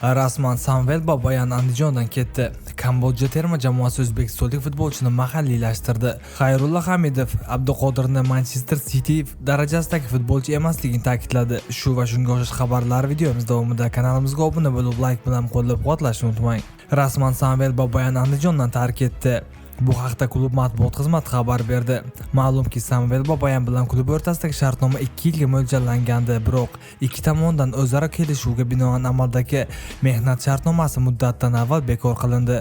Rasman Samvel Babayan Andijondan ketdi. Kambodja terma jamoasi o'zbekistonlik futbolchini mahalliylashtirdi. Xayrulla Hamidov Abduqodirni Manchester City darajasidagi futbolchi emasligini ta'kidladi. Shu va shunga o'xshash xabarlar videomiz davomida. Kanalimizga obuna bo'lib, layk bilan qo'llab-quvvatlashni unutmang. Rasman Samvel Babayan Andijondan tark etdi. Bu haqda klub matbuot xizmati xabar berdi. Ma'lumki, Samvel Babayan bilan klub o'rtasidagi shartnoma 2 yilga mo'ljallangan, biroq ikki tomondan o'zaro kelishuvga binoan amaldagi mehnat shartnomasi muddatidan avval bekor qilindi.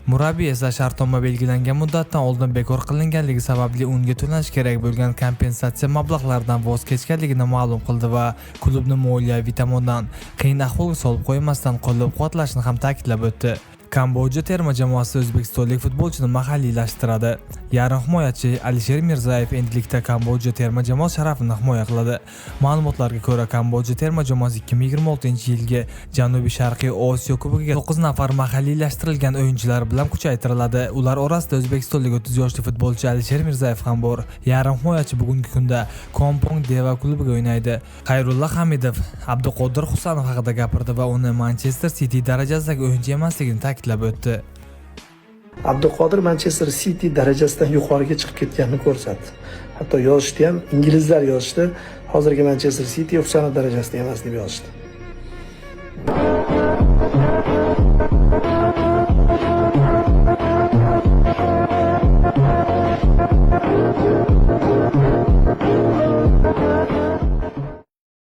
Murabbiy esa shartnoma belgilangan muddatdan oldin bekor qilinganligi sababli unga to'lanishi kerak bo'lgan kompensatsiya mablag'laridan voz kechganligini ma'lum qildi va klubni moliyaviy tomondan qiyin ahvolga solib qo'ymasdan qo'llab-quvvatlashini ham ta'kidlab o'tdi. Kambodja terma jamoasi o'zbekistonlik futbolchini mahalliylashtiradi. Yarim himoyachi Alisher Mirzayev endilikda Kambodja terma jamoasi sharafini himoya qiladi. Ma'lumotlarga ko'ra, Kambodja terma jamoasi 2026-yilgi Janubiy Sharqiy Osiyo Kubogiga 9 nafar mahalliylashtirilgan o'yinchilar bilan kuchaytiriladi. Ular orasida o'zbekistonlik 30 yoshli futbolchi Alisher Mirzayev ham bor. Yarim himoyachi bugungi kunda Kompong Deva klubiga o'ynaydi. Xayrulla Hamidov Abduqodir Husanov haqida gapirdi va uni Manchester City darajasidagi o'yinchi emasligini ta'kidlab o'tdi. Abduqodir Manchester City darajasidan yuqoriga chiqib ketganini ko'rsatdi. Hatto yozishdi ham, inglizlar yozishdi, hozirgi Manchester City Husanov darajasida emas deb yozishdi.